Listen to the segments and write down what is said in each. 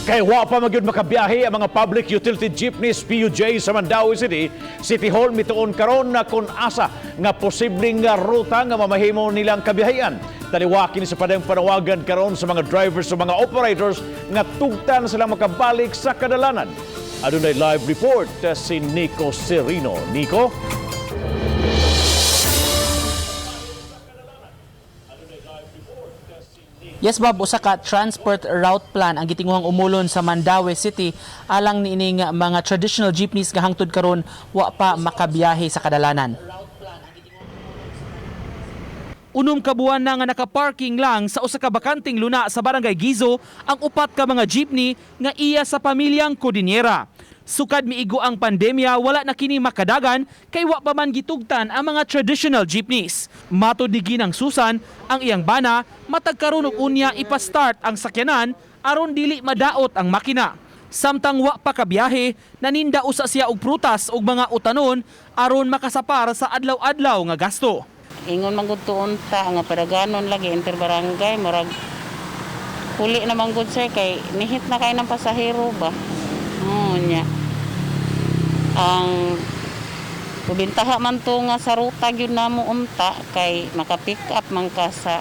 Kay wa pa magyud makabiyahe ang mga public utility jeepneys, PUJ, sa Mandaue City, City Hall mituon karon na kung asa nga posibleng nga ruta nga mamahimo nilang kabiyahean. Taliwa kini sa padayong panawagan karon sa mga drivers ug mga operators nga tugtan sila makabalik sa kadalanan. Adunay live report si Nico Serino. Nico? Yes, Bob, usa ka transport route plan ang gitinguhang umulon sa Mandaue City alang niining mga traditional jeepneys nga hangtod karon wa pa makabiyahe sa kadalanan. 6 ka buwan na nga nakaparking lang sa usa ka bakanteng luna sa Barangay Gizo ang upat ka mga jeepney nga iya sa pamilyang Codinera. Sukad miigo ang pandemya, wala na kini makadagan kay wa pa man gitugtan ang mga traditional jeepneys. Matod ni Ginang Susan, ang iyang bana, matag karon ug unya ipa-start ang sakyanan aron dili madaot ang makina. Samtang wa pa kabiyahe, naninda usa siya og prutas ug mga utanon aron makasapar sa adlaw-adlaw nga gasto. Ingon man gud tuon ta nga padaganon lagi interbarangay, murag huli na man gud, sir, kay nihit na kay ng pasahero ba. Oo nya. Ang kubintaha man to nga sa ruta gyud namo unta kay maka-pick up man ka sa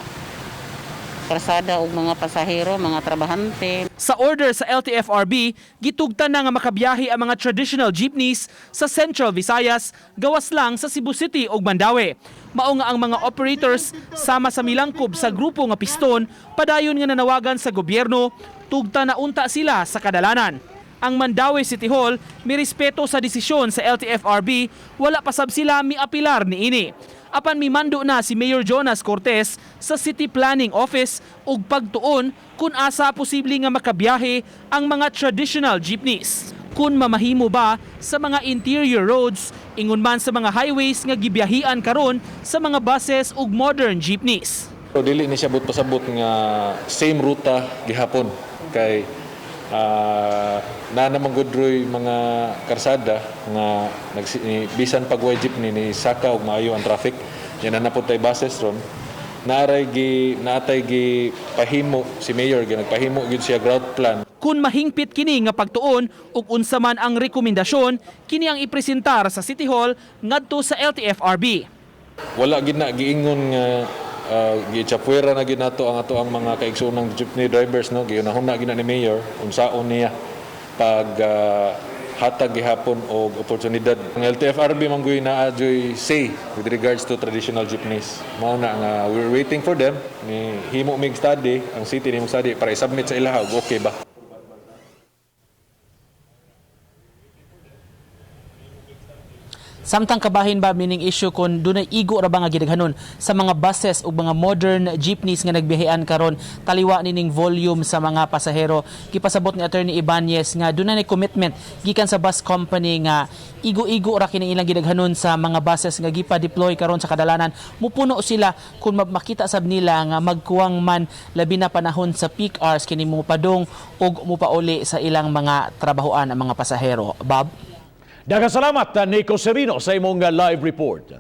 krasada og mga pasahero, mga trabahante. Sa order sa LTFRB, gitugtan na nga makabiyahe ang mga traditional jeepneys sa Central Visayas, gawas lang sa Cebu City ug Mandaue. Mao nga ang mga operators sama sa milangkob sa grupo nga Piston, padayon nga nanawagan sa gobyerno, tugta na unta sila sa kadalanan. Ang Mandaue City Hall mirespeto sa desisyon sa LTFRB, wala pa sab sila miapilar niini. Apan mimando na si Mayor Jonas Cortes sa City Planning Office og pagtuon kung asa posible nga makabiyahe ang mga traditional jeepneys. Kung mamahimo ba sa mga interior roads, ingon man sa mga highways nga gibiyahian karon sa mga buses ug modern jeepneys. So, dili ni siya but pasabot nga same ruta gihapon kay na naman gud roy mga karsada nga ni, bisan pag way jeepney ni saka og maayo ang traffic yan na napud tay buses ron. Naaray gi naatay gi pahimo si mayor, gi nagpahimo gyud siya route plan. Kung mahingpit kini nga pagtuon ug unsa man ang rekomendasyon, kini ang ipresentar sa City Hall ngadto sa LTFRB. Wala gid na giingon nga giitsapwera na gid nato ang ato ang mga kaigsoonang jeepney drivers, no. Giunahuna gid na ni mayor unsaon niya pag hatag gihapon og oportunidad. Ang LTFRB man gyud naa joy say with regards to traditional jeepneys. Mao na nga we're waiting for them ni himo mig study, ang city ni study para i-submit sa ilaha og okay ba. Samtang kabahin ba meaning issue kung dunay igo ra ba nga gidaghanon sa mga buses ug mga modern jeepneys nga nagbiyahean karon taliwa nining volume sa mga pasahero. Gipasabot ni Attorney Ibanez nga dunay commitment gikan sa bus company nga igo-igo ra kini ilang gidaghanon sa mga buses nga gipa-deploy karon sa kadalanan. Mupuno sila kung makita sab nila nga magkuwang man, labi na panahon sa peak hours kini mopadong ug mopauli sa ilang mga trabahoan ang mga pasahero. Bob? Daghang salamat, Nico Serino, sa imong live report.